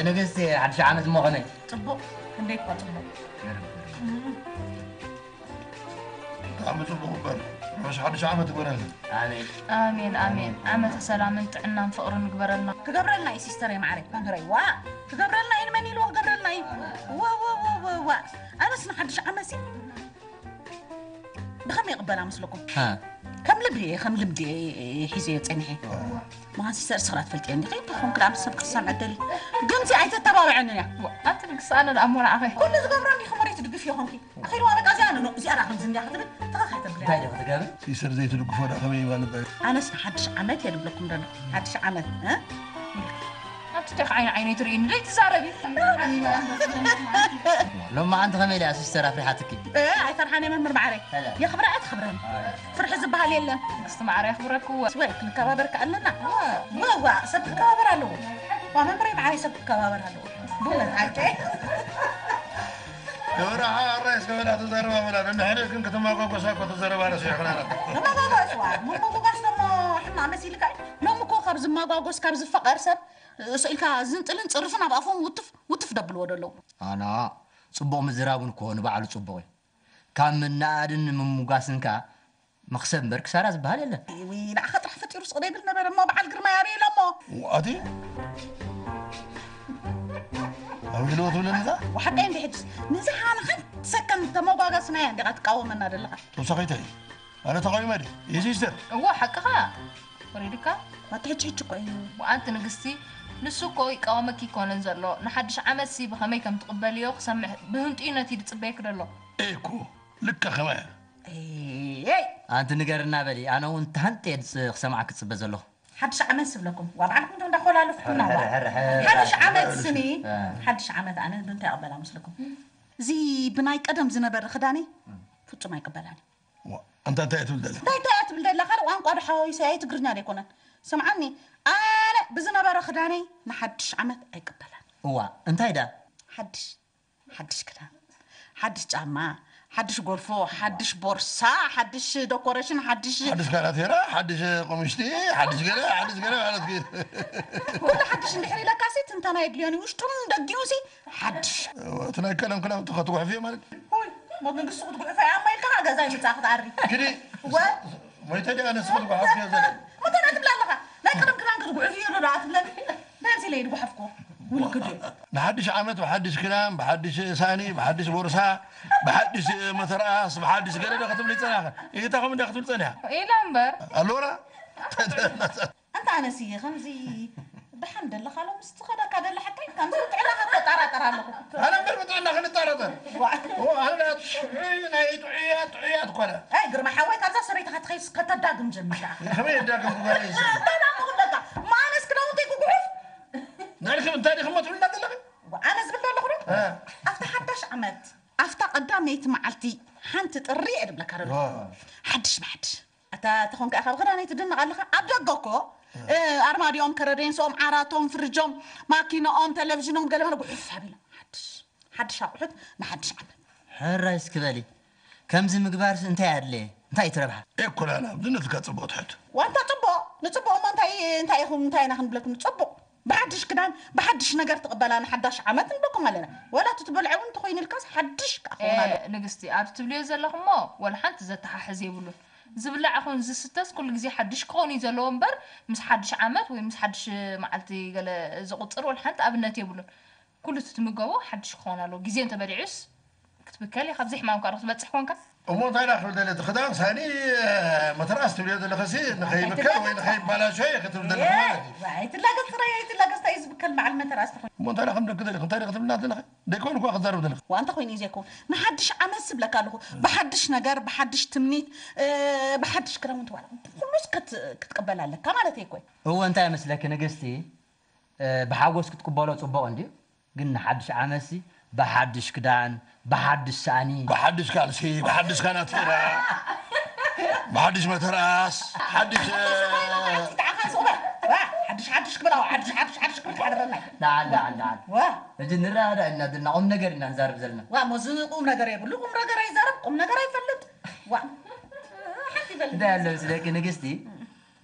ንግስቲ፣ ሓድሽ ዓመት እሞ ከመይ? ጽቡቕ፣ ክንደይ እኳ ጽቡቕ። ብጣዕሚ ጽቡቕ እበር። ርሑስ ሓድሽ ዓመት ይግበረልና። ኣሜን። ኣሜን ኣሜን። ዓመተ ሰላምን ጥዕናን ፍቕርን ይግበረልና። ክገብረልና እዩ ሲስተር የማዕረ መምህረይ። ዋ ክገብረልና እዩ። ንመን ኢልዎ ክገብረልና እዩ? ዋ ዋ ዋ ዋ ዋ ኣነስ ንሓድሽ ዓመት ሲ ብኸመይ ይቕበላ መስለኩም? ከም ልምዲ እየ ከም ልምዲ እየ ሒዘዮ ፀኒሐ። መሃን ሲስተር ስራ ትፈልጥዮ እንዲ ከይንተኾን ክዳ ምስ ሰብ ክትሰምዐ ደሊ ግን ዚ ኣይተተባብዐንን እያ። ኣቲ ንግስቲ ኣነ ደኣ እሞ ንዓኸ ኩሉ ዝገብሮ እንዲኹም ወሬ ትድግፍ ይኾንኪ። ኣኺልዋ በቃ እዚኣ ንኖ እዚኣ ደኣ ከምዚ እንዲያ ክትብል ተኸኸ ተብለ እንታይ ዶ ክትገብር? ሲስተር ዘይትድግፎ ደኣ ከመይ ይባል ነበር? ኣነስ ንሓድሽ ዓመት እየ ድብለኩም ደሎ። ሓድሽ ዓመት እ? ኣብቲ ቴክ ዓይኒ ዓይነይ ትርእይኒ ደይ ትዛረቢ። ሎማዓንቲ ከመይ ኢላ እያ ሲስተር ኣፍሪሓትኪ? እ፣ ኣይፈርሓን እየ መምህር ማዕረ። ሰላም። የኽብራ እየ ትኽብረኒ። ኣይ። ፍርሒ ዝበሃል የለን። ንግስቲ ማዕረ የኽብረክዎ። ስወይ ክንከባበር ከኣለና። ዋ ዋ ሰብ ክከባበር ኣለዎ። ዋ መምህረይ ማዕረ ሰብ ክከባበር ኣለዎ። ብእውነት ሓቀይ። ክብራ ሓራይ እስከ በላ ተዛረባ በላ። ነንሕድሕድክን ከተማጓጎሳ እኮ ተዘረባ ረሲዕክና ኣለና። ተመጓጓስ ዋ መጓጓስ ደሞ ሕማቕ መሲልካ እዩ። ሎም እኮ ካብ ዝመጓጎስ ካብ ዝፈቐር ሰብ ስኢልካ ዝንጥልን ፅርፍን ኣብ ኣፎም ውትፍ ውትፍ ደብልዎ ደለዉ። ኣና ፅቡቕ ምዝራብ እውን ክኾ ንባዕሉ ፅቡቕ እዩ። ካብ ምንኣድን ምምጓስን ከኣ መኽሰብ እምበር ክሳራ ዝበሃል የለን። ውይ ንዓኻ ጥራሕ ፈጢሩ ስቕ ዘይብል ነበረ እሞ በዓል ግርማይ ኣበይ ኢሎሞ? ኣቲ ኣበይ ኢሎሞ ትብለኒ እዛ? ወሓቀይ እንዲ ሕጅስ ንዝሓነ ሓንቲ ሰከንድ ተመጓጋስናያ እንዲኻ ትቃወመና ዘለኻ። ተወሳኺ እንታይ እዩ? ኣነ ተቓዊመ ድየ? የሲስተር እዎ ሓቅኻ ወሪድካ ኣቲ ሕጂ ሕጂ እኮ እዩ ኣንቲ ንግስቲ ንሱ እኮ ይቃወመኪ ይኮነን ዘሎ ንሓድሽ ዓመት ሲ ብኸመይ ከም ትቕበልዮ ክሰምዕ ብህንጡይነት እዩ ድጽበየኪ ደሎ እኮ ልካ ከማያ ኣንቲ ንገርና በሊ ኣነ እውን ተሃንጠ ክሰምዓኪ ጽበ ዘለኹ ሓድሽ ዓመት ስብለኩም ዋ ባዕልኩም ዶ እንዳኮላለፍኩምና ዋ ሓድሽ ዓመት ስኒ ሓድሽ ዓመት ኣነ ብምንታይ ይቕበላ ምስልኩም እዚ ብናይ ቀደም ዝነበረ ክዳነይ ፍጹም ኣይቅበላን ኣንታ እንታይ ትብል ደለ እንታይ እንታይ ትብል ደላ ካልእ ቋንቋ ዶ ሓዋዊሰ ኣይ ትግርኛ ዶ ኣይኮነን ስምዓኒ ኣነ ብዝነበረ ክዳነይ ንሓድሽ ዓመት ኣይቅበላን እዋ እንታይ ዳ ሓድሽ ሓድሽ ክዳን ሓድሽ ጫማ ሓድሽ ጎልፎ ሓድሽ ቦርሳ ሓድሽ ደኮሬሽን ሓድሽ ሓድሽ ካናቴራ ሓድሽ ቆምሽቲ ሓድሽ ገለ ሓድሽ ገለ ማለት ግን ኩሉ ሓድሽ እንድሕር ኢለካሲ ትንተና የድልዮን ውሽጡን ደጊኡሲ ሓድሽ እቲ ናይ ቀደም ክዳውንቲ ከትጉሕፍዮ ማለት እዩ ሆይ ሞት ንግስቲ ክትጉሕፈ እያ እሞ ኢልካ ገዛ ይምፃ ክትኣሪ ግዲ ወ ሞይተ ዲኣ ነስ ክትጉሓፍዮ ዘለ መተና ትብላ ኣለኻ ናይ ቀደም ክዳን ክትጉሕፍዮ ዶ ደኣ ትብለኒ እንታይ ኣምሲለ ይድጉሓፍኩ ውልክድ እዩ ንሓድሽ ዓመት ብሓድሽ ክዳን ብሓድሽ ሳኒ ብሓድሽ ቦርሳ ብሓድሽ መተርኣስ ብሓድሽ ገለ ዶ ክትብል ይፀናኸ ኢታ ከም እንዳ ክትብል ፀኒሓ ኢላ እምበር ኣሎራ እንተ ኣነስ እየ ከምዚ ደሓን ደለኻ ሎምስ ትኸደካ ደለ ሓቀይ ከምዚ ብጥዕናኻ እጠራጠር ኣለኹ ኣነ እምበር ብጥዕና ክንጠራጠር ኣነ ጥዑይ ናይ ጥዑያት ጥዑያት ኮነ ኣይ ግርማ ሓወይ ካብዛ ሰበይትኻ ትኸይስ ከተዳግም ጀሚርካ ከመይ የዳግም ክጓለ እዩ እንታይ ዳሞ ክብለካ ማነስ ክዳውንተይ ክጉሕፍ ንዕልክም እንታይ ዲኽሞ ትብልና ዘለኺ ኣነ ዝብል ዘለኹ ዶ ኣብቲ ሓዳሽ ዓመት ኣብታ ቀዳመይቲ መዓልቲ ሓንቲ ጥሪ እየ ድብለካ ደሎ ሓድሽ ብሓድሽ ኣታ ተኾንካ ኢኻ ብኽዳነይ ትድነቕ ኣለኻ ኣብ ደገ እኮ ኣርማድዮም ከረደንስኦም ዓራቶም ፍርጆም ማኪንኦም ተለቪዥኖም ገለመለ ጉሕፍ ኣቢሎም ሓድሽ ሓድሽ ኣቑሑት ንሓድሽ ዓመት ሕራይ እስኪ በሊ ከምዚ ምግባርስ እንታይ ኣድለየ እንታይ እዩ ትረብሓ ኤኮላላ ኣብዚ ነትካ ጽቡቕ ትሕት ዋንታ ጽቡቕ ንጽቡቕ እሞ እንታይ እንታይ ኢኹም እንታይ ኢና ክንብለኩም ጽቡቕ ብሓድሽ ክዳን ብሓድሽ ነገር ትቕበላ ንሓዳሽ ዓመት ንብለኩም ኣለና ወላ እቲ ትበልዐ እውን እንተኾይኑልካስ ሓድሽ ከዓ ክኸውን ኣለዎ ንግስቲ ኣብዚ ትብልዮ ዘለኹ እሞ ወላ ሓንቲ ዘተሓሕዝ የብሉን ዝብላዕ ኹን ዝስተስ ኩሉ ግዜ ሓድሽ ክኾን እዩ ዘለዎ እምበር ምስ ሓድሽ ዓመት ወይ ምስ ሓድሽ መዓልቲ ገለ ዝቑፅር ወላ ሓንቲ ኣብነት የብሉን ኩሉ እቲ ትምገቦ ሓድሽ ክኾን ኣለዎ ግዜ እንተበሊዑስ ክትብከል ኢኻ ብዘይ ሕማም ካብ ክትበፅሕ ኮንካ እሞ እንታይ ዳ ክብል ደለ እቲ ክዳን ሳኒ መተርኣስ ትብልዮ ዘለኸሲ ንኸይብከል ወይ ንኸይባላሾ እየ ክትብል ዘለኹ ማለት እዩ ኣይትላገፅ ፅራይ ኣይትላገፅ እንታይ እዩ ዝብከል በዓል መተርኣስ ተኾይኑ እሞ እንታይ ዳ ከም ደቂ ደለኹ እንታይ ዳ ክትብልና ዘለኸ ደይኮን እኳ ክዛረብ ደለኹ ዋ እንተኾይኑ እዩ ዘይኮን ንሓድሽ ዓመት ዝብለካ ኣለኹ ብሓድሽ ነገር ብሓድሽ ትምኒት ብሓድሽ ክዳውንቲ ዋላ ኩሉስ ክትቅበል ኣለካ ማለት እኮ እወ እንታይ መስለኪ ንግስቲ ብሓጎስ ክትቅበሎ ፅቡቕ እንድዩ ግን ንሓድሽ ዓመትሲ ብሓድሽ ክዳን ብሓድሽ ሳእኒ ብሓድሽ ካልሲ ብሓድሽ ካናቴራ ብሓድሽ መተርኣስ ሓድሽ ሓድሽ ሓድሽ ክብል ሓድሽ ሓድሽ ሓድሽ ክብል ሓደረና ደዓል ደዓል ደዓል ሕጂ ንረዳዳ ኢና ዘለና ቁም ነገር ኢና ንዛረብ ዘለና ዋ ሞዚ ቁም ነገር የብሉ ቁም ነገር ኣይዛረብ ቁም ነገር ኣይፈልጥ ዋ ሓንቲ ይበል እንታይ ኣሎ ምስ ደቂ ንግስቲ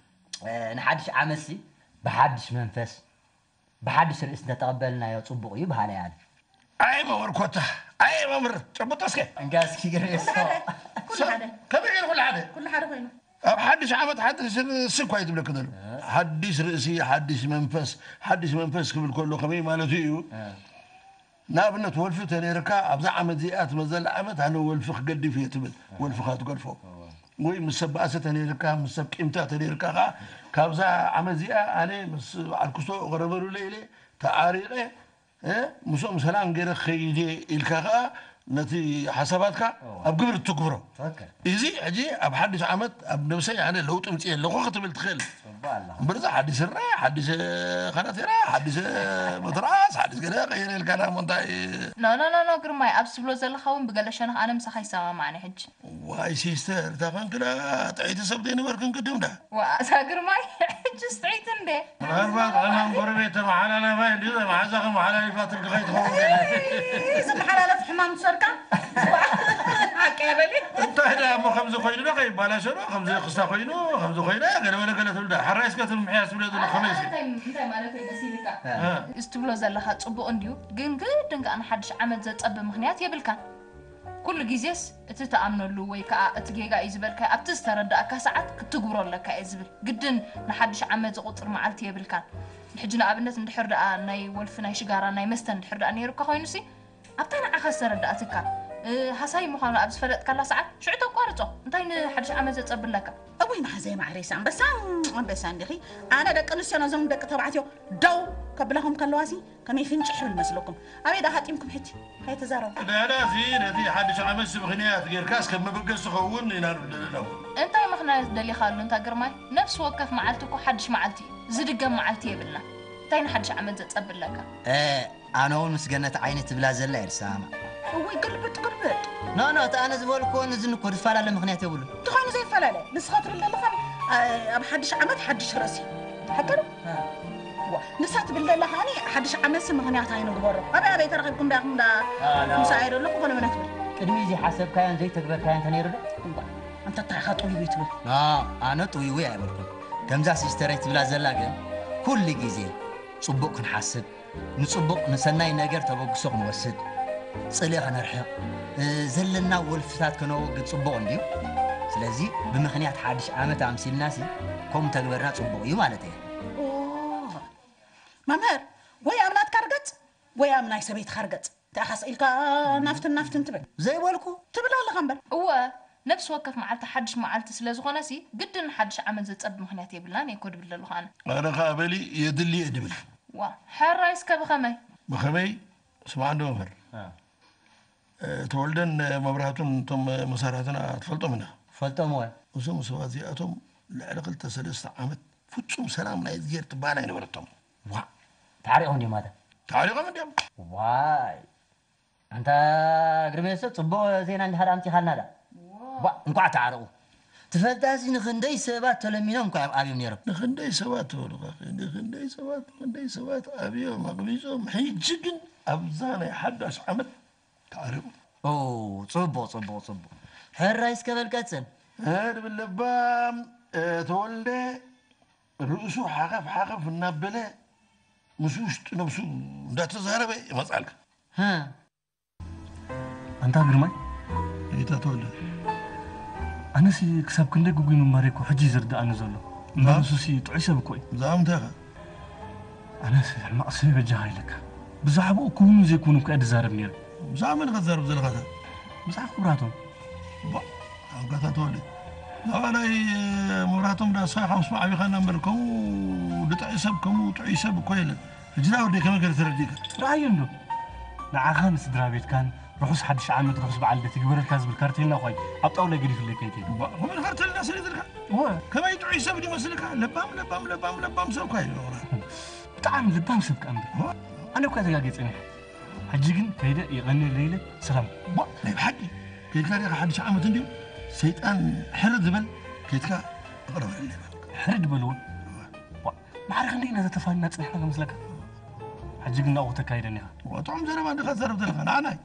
ንሓድሽ ዓመትሲ ብሓድሽ መንፈስ ብሓድሽ ርእሲ እንተተቐበልናዮ ጽቡቕ እዩ በሃላይ ኣነ። ኣይ መምህር ኮታ፣ ኣይ መምህር ጨብጦ እስከ። እንካ እስኪ ግርሜሶ። ኩሉ ሓደ ከመይ ገይሩ ኩሉ ሓደ ኩሉ ሓደ ኮይኑ ኣብ ሓድሽ ዓመት ሓድሽ ርእሲ እኳ እዩ ትብለክ ዘሎ። ሓድሽ ርእሲ፣ ሓድሽ መንፈስ። ሓድሽ መንፈስ ክብል ከሎ ከመይ ማለቱ እዩ? ንኣብነት ወልፊ ተነይርካ ኣብዛ ዓመት እዚኣ ትመዘላ ዓመት ኣነ ወልፊ ክገድፍ እየ ትብል፣ ወልፍኻ ትገድፎ። ወይ ምስ ሰብ ባእሲ ተነይርካ፣ ምስ ሰብ ቂምታ ተነይርካ ከዓ ካብዛ ዓመት እዚኣ ኣነ ምስ በዓል ክስቶ ቅረበሉለ ኢለ ተዓሪቐ እ፣ ምስኦም ሰላም ገይረ ክኸይድ እየ ኢልካ ከዓ ነቲ ሓሳባትካ ኣብ ግብሪ እትግብሮ። እዚ ሕጂ ኣብ ሓድሽ ዓመት ኣብ ነብሰይ ኣነ ለውጢ ምፅእ ኣለኹ ክትብል ትኽእል። እምበር እዚ ሓድሽ ስረ፣ ሓድሽ ካናቴራ፣ ሓድሽ መትርዓስ፣ ሓድሽ ገለ ቀይረ ኢልካ ዳ እሞ እንታይ ኖ ኖ ኖ ኖ ግርማይ፣ ኣብዚ ትብሎ ዘለኻ እውን ብገለ ሸነኽ ኣነ ምሳኻ ይሰማማዕን እየ ሕጂ። ዋይ ሲስተር፣ እታ ኾንክ ዳ ጥዕይቲ ሰብ ዘይነበርክን ቅድም ዳ። ዋእ እዛ ግርማይ፣ ሕጅስ ጥዕይቲ እንዴ። ምናልባት ዕማም ጎረቤት ተመሓላላፋይ እንድዩ፣ መሓዛኺ መሓላሊፋትልኪ ከይትኸውን ገለ። ዝመሓላለፍ ሕማም ትሰርካ? ሓቀያ በሊ። እንታይ ደኣ እሞ ከምዚ ኮይኑ ዶ ከይባላሸ ዶ፣ ከምዚ ክስታ ኮይኑ፣ ከምዚ ኮይና፣ ገለ በለ ገለ ትብል ዳ። ሕራይ እስከ ትብል ምሕያስ ትብልዮ ዘሎ ከመይ እስከ? እንታይ እንታይ ማለት እዩ መሲልካ? እ። እዚ ትብሎ ዘለኻ ጽቡቕ እንድዩ፣ ግን ግድን ከኣ ንሓድሽ ዓመት ዘጸቢ ምኽንያት የብልካን። ኩሉ ግዜስ እቲ ትኣምነሉ ወይ ከኣ እቲ ጌጋ እዩ ዝበልካዮ ኣብቲ ዝተረድኣካ ሰዓት ክትትግብሮ ኣለካ እየ ዝብል። ግድን ንሓድሽ ዓመት ዝቑጽር መዓልቲ የብልካን። ሕጂ ንኣብነት እንድሕር ደኣ ናይ ወልፊ ናይ ሽጋራ ናይ መስተ እንድሕር ደኣ ነይሩካ ኮይኑሲ ኣብታ ንዓኻ ዝተረድኣትካ ሃሳዪ ምዃኑ ኣብ ዝፈለጥካላ ሰዓት ሽዑ ተቋርጾ። እንታይ ንሓድሽ ዓመት ዘጸብለካ? እውይ መሓዘይ ማዕረይሲ ኣንበሳ ኣንበሳ እንዲኺ። ኣነ ደቂ ኣንስትዮ ነዞም ደቂ ተባዕትዮ ደው ከብላኹም ከለዋሲ ከመይ ፍንጭሕ ይብል መስለኩም? ኣበይ ደኣ ሃጢምኩም ሕጂ? ከይትዛረቡ። ዕዳዳሲ ነቲ ሓድሽ ዓመትሲ ምኽንያት ጌርካስ ከም መበገሲ ክኸውን ኢና ንብለለና እውን። እንታይ ምኽንያት ደሊኻሉ እንታ ግርማይ? ነፍሲ ወከፍ መዓልቲ እኮ ሓድሽ መዓልቲ እዩ። ዝድገም መዓልቲ የብልና። እንታይ ንሓድሽ ዓመት ዘጸብለካ? ኣነ እውን ምስ ገነት ዓይኒ ትብላ ዘላ እየ ዝሰማማዕ። እውይ ግልብጥ ግልብጥ። ኖ ኖ እቲ ኣነ ዝበልኩዎን እዝን እኮ ዝፈላለ ምኽንያት የብሉን። እንታይ ኮይኑ ዘይፈላለ? ንስኻ ትብል ዘለኻ ኣብ ሓድሽ ዓመት ሓድሽ ርእሲ ሓቂ ዶ? ዋ ንሳ ትብል ዘላ ከዓኒ ሓድሽ ዓመትሲ ምኽንያት ኣይንግበሮ። ኣበይ ኣበይ ተራኺብኩም ዳኹም ዳ ምሳይ ዘለኹ ጎለመና ትብል። ቅድሚ እዚ ሓሰብካዮን ዘይተግበርካዮን ተነይሩ ዶ? እዋ ኣንታ እንታይ ኢኻ ጥውይውይ ትብል? ኖ ኣነ ጥውይውይ ኣይበልኩን። ከምዛ ሲስተረይ ትብላ ዘላ ግን ኩሉ ግዜ ጽቡቕ ክንሓስብ ንጽቡቕ ንሰናይ ነገር ተበግሶ ክንወስድ፣ ጽልኢ ከነርሕቕ፣ ዘለና ወልፍታት ከነወግድ ጽቡቕ እንድዩ። ስለዚ ብምኽንያት ሓድሽ ዓመት ኣምሲልናሲ ከምኡ ተግበርና ጽቡቕ እዩ ማለት እየ። መምህር ወይ ኣብ ናትካ ርገጽ ወይ ኣብ ናይ ሰበይትኻ ርገጽ። እንታይ ኢኻ ስቕ ኢልካ ናፍትን ናፍትን ትብል? ዘይበልኩ። ትብል ኣለኻ እምበር። እወ ነብሲ ወከፍ መዓልቲ ሓድሽ መዓልቲ ስለ ዝኾነሲ ግድን ንሓድሽ ዓመት ዘጸቢ ምኽንያት የብልናን እየ እኮ ድብል ዘለኹ ኣነ። ኣነ ኸኣ በሊ የድሊ እየ ድብል። ዋእ ሕራይ እስከ ብኸመይ? ብኸመይ? ስማዕ እንዶ መምህር። ተወልደን መብራህቱን እቶም መሳርሕትና ትፈልጦም ኢና። ፈልጦም እወ። እዞም ሰባት እዚኣቶም ልዕሊ ክልተ ሰለስተ ዓመት ፍጹም ሰላም ናይ እዝግሄር ትበሃል ኣይነበረቶምን። ዋእ! ተዓሪቖም ድዮም ኣታ? ተዓሪቖም እንድዮም። ዋይ! ኣንታ ግርሜሶ ጽቡቕ ዜና እንድሕር ኣምጺኻልና ደኣ። ዋእ! እንቋዕ ተዓረቑ። ትፈልጣሲ ንኽንደይ ሰባት ተለሚኖም እኮ እዮም ኣብዮም ነይሮም። ንኽንደይ ሰባት ትበሉ ኸ ንኽንደይ ሰባት ንኽንደይ ሰባት ኣብዮም ኣቕቢጾም ሕጂ ግን ኣብዛ ናይ ሓዳሽ ዓመት ተዓሪቑ። ኦ ጽቡቕ ጽቡቕ ጽቡቕ። ሕራይ እስከ በል ቀጽል። ድብል ለባም ተወልደ ርእሱ ሓኸፍ ሓኸፍ እናበለ ምስ ውሽጢ ነብሱ እንዳተዛረበ ይመጻልካ። ኣንታ ግርማይ፣ ጌታ ተወልደ፣ ኣነሲ ክሳብ ክንደይ ግጉይ ምንባረይ እኮ ሕጂ እዩ ዝርድኣኒ ዘሎ። እምበር ንሱሲ ጥዑይ ሰብ እኮ እዩ። ብዛዕባ ምንታይ ኢኻ? ኣነስ ሕማቕ ሰብ በጃኻ ኢለካ። ብዛዕባኡ ክውንን ዘይክውንን እኮ እየ ዝዛረብ ነይረ። ብዛዕባ መን ኢኻ ትዛረብ ዘለኻታ? ብዛዕባ ክቡራቶም። ባ፣ ኣንጋታ ተወልደ፣ ብዛዕባ ናይ መብራህቶም ዳስኻ ኢኻ ምስማዕ ዓቢኻና እምበር፣ ከምኡ ድጥዒ ሰብ፣ ከምኡ ጥዑይ ሰብ እኮ የለን። ሕጂ ደኣ ወደይ ከመይ ገይረ ተረዲእካ? ረኣዮ እንዶ፣ ንዓኻን ስድራ ቤትካን ርሑስ ሓድሽ ዓመት ርሑስ በዓል ልደት ይግበረልካ ዝብል ካርቴልና እኳ እዩ ኣብ ጣውላይ ገዲፉለይ ከይከይዱ። እባ፣ ከምኡ ኢልካ ካርቴልና ሰሊጥልካ? እወ። ከመይ ጥዑይ ሰብ ድመስልካ? ለባም፣ ለባም፣ ለባም፣ ለባም ሰብ እኳ እዩ። ብጣዕሚ ለባም ሰብ ከኣ እምበር። እወ። ኣነ እኳ ተጋጊጸ እኒሐ። ሕጂ ግን ከይደ የቐንየለይ ኢለ ሰላም። እባ፣ ናይ ብሓቂ ከይድካ ዲኻ ሓድሽ ዓመት እንድዩ ሰይጣን ሕርድ ዝበል ከይድካ ኣቕርበለይ በል። ሕርድ በልዎ። እወ። ማዕረ ክንደይ ኢና ተተፋንና ጸኒሕና ከመስለካ? ሕጂ ግን ናብኡ ከተካይደኒ ኢኻ። ጥዑም ዘረባ እንዲኻ ትዛረብ ዘለኻ ንዓናይ።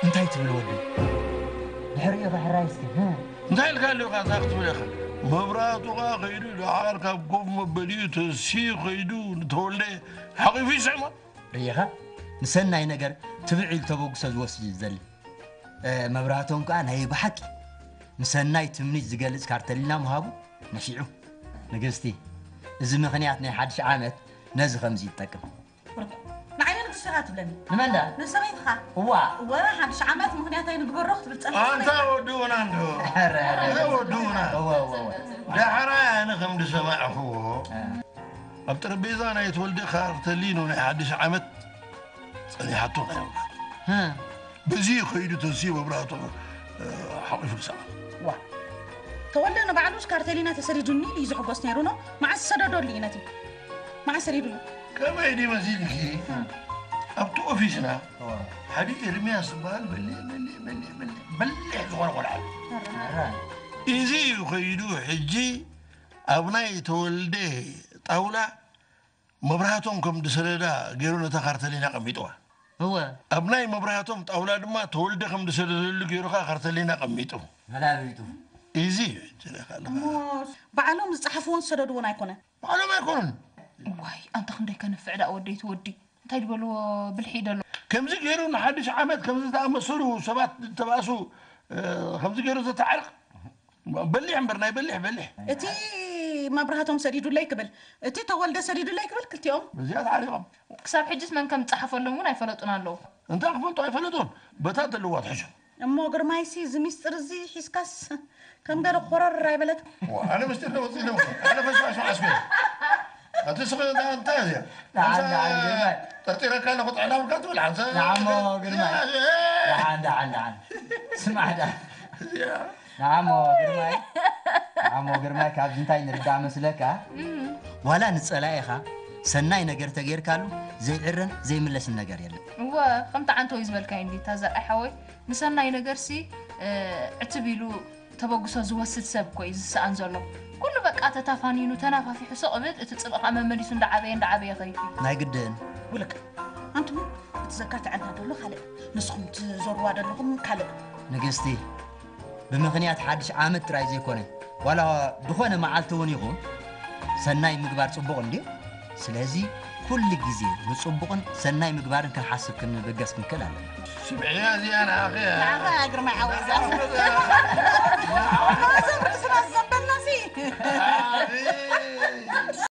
እንታይ ትብል ወዲ? ድሕሪኡ ኢኻ ሕራይ እስኪ። እንታይ ኢልካ ኣለኻ እዛ ክትብል ኢኻ? መብራህቱኻ ከይዱ ደሓር ካብ ኮፍ መበሊኡ ተሲኡ ከይዱ ንተወልደ ሓቒፉ ይስዕሞ። ርኢኻ? ንሰናይ ነገር ትብዕ ኢሉ ተበግሶ ዝወስድ እዩ ዝደሊ። እ፣ መብራህቶም ከኣ ናይ ብሓቂ ንሰናይ ትምኒት ዝገልጽ ካርተሊና ምሃቡ ነፊዑ። ንግስቲ፣ እዚ ምኽንያት ናይ ሓድሽ ዓመት ነዚ ከምዚ ይጠቅም። ንዓይ ንግስቲ ኢኻ ትብለኒ? ንመን ደኣ? ንሰበይትኻ። እዋ። እወ፣ ሓድሽ ዓመት ምኽንያት ኣይንግበሮ ክትብል ጸኒሕካ ኣንታ ነይርካ። ወዲ ወና እንዶ። ኧረ፣ ኧረ። እዛ ወዲ ወና። እወ፣ እወ፣ እወ። ዳሕራይ ኣነ ከም ዝሰማዕኽዎ፣ እ። ኣብ ጠረጴዛ ናይ ተወልደ ካርተሊኖ ናይ ሓድሽ ዓመት ጸኒሓቶ ነይራ። እ። በዚ ከይዱ ተንስዩ መብራህቱ፣ እ፣ ሓቒፉ ዝሰማ። ዋ። ተወልደ ንባዕሉስ ካርተሊና ተሰዲዱኒ ኢሉ እዩ ዝሕጎስ ነይሩ ኖ? መዓስ ዝሰደደሉ እዩ ነቲ? መዓስ ሰዲዱሉ? ከመይ ድዩ መሲልኪ? እ። ኣብቲ ኦፊስና እዋ። ሓደ ኤርምያስ ዝበሃል በሊሕ፣ በሊሕ፣ በሊሕ፣ በሊሕ፣ በሊሕ ዝኾነ ቆልዓ ኣሎ። ኣራ። ኣራ። እዚ እዩ ከይዱ ሕጂ ኣብ ናይ ተወልደ ጣውላ መብራህቶም ከም ዝሰደዳ ገይሩ ነታ ካርተሊና ኣቐሚጥዋ። እወ። ኣብ ናይ መብራህቶም ጣውላ ድማ ተወልደ ከም ዝሰደደሉ ገይሩ ኸኣ ካርተሊና ኣቐሚጡ። ገላቢጡ። እዚ እዩ ትልካ ኣለኻ። እሞ ባዕሎም ዝጸሓፍዎን ዝሰደድዎን ኣይኮነን? ባዕሎም ኣይኮኑን። ዋይ፣ ኣንታ ክንደይ ከንፍዕ ደኣ ወደይ ትወዲ። እንታይ ዝበልዎ ብልሒ ደሎ? ከምዚ ገይሩ ንሓድሽ ዓመት ከምዚ ዝኣመሰሉ ሰባት ተባእሱ፣ እ፣ ከምዚ ገይሩ ዘተዓርቕ በሊሕ እምበር፣ ናይ በሊሕ በሊሕ። እቲ መብራህቶም ሰዲዱለይ ክብል፣ እቲ ተወልደ ሰዲዱለይ ክብል፣ ክልቲኦም። በዚኣ ተዓሪቖም። ክሳብ ሕጅስ መን ከም ዝጸሓፈሎም እውን ኣይፈለጡን ኣለዉ። እንታይ ክፈልጡ ኣይፈለጡን? በታ ዘለዋ ትሕሾ። እሞ ግርማይሲ፣ እዚ ሚስጥር እዚ ሒዝካስ ከም ገለ ኮረር ኣይበለትካ? ዋ፣ ኣነ ምስጢር ዶ ወፂእ ኣለኹ? ኣነ ፈሽፋሽ መዓስ ኮነ? ኣቲ ስኸ እንታይ እዚኣ? ደሓን፣ ኣንታ ደሓን፣ ግርማይ። ጠርጢረካ ኣለኹ፣ ጥዕና ብልካ ትብል፣ ኣንታ ንዓሞ ግርማይ። ያ፣ ያ። ደሓን፣ ደሓን፣ ደሓን። ስማዕ ደኣ። እዚኣ። ንዓሞ ግርማይ፣ ንዓሞ ግርማይ፣ ካብዚ እንታይ ንርዳእ መስለካ? እም። ዋላ ንጸላኢኻ ሰናይ ነገር ተጌርካሉ ዘይዕረን ዘይምለስን ነገር የለን። እወ፣ ከምቲ ዓንተወይ ዝበልካዮ እንዲ፣ እታ ዘርኣይ ሓወይ፣ ንሰናይ ነገርሲ፣ እ፣ ዕትብ ኢሉ ተበግሶ ዝወስድ ሰብ እኮ እዩ ዝሰኣን ዘሎ። ኩሉ በቃ ተታፋኒኑ፣ ተናፋፊሑ ስቕ ብል፣ እቲ ጽልኢ ኸኣ መመሊሱ እንዳዓበየ፣ እንዳዓበየ ይኸይድ እዩ። ናይ ግድን። ውልቅ፣ ኣንቱም እቲ ዘካትዐና ዘሎ ካልእ፣ ንስኹም ትዘርዋ ዘለኹም ካልእ። ንግስቲ፣ ብምኽንያት ሓድሽ ዓመት ጥራይ ዘይኮነ፣ ዋላ ዝኾነ መዓልቲ እውን ይኹን፣ ሰናይ ምግባር ጽቡቕ እንድዩ። ስለዚ፣ ኩሉ ግዜ ንጽቡቕን ሰናይ ምግባርን ክንሓስብ ክንብገስ ክንክእል ኣለና። ስምዕያ እዚኣ ንዓኺ እያ። ንዓኻ እያ ግርማይ ሓወይ እዛ። ንዓኻ እያ። እዞም ርእስና ዘበልናሲ። ኣቤት።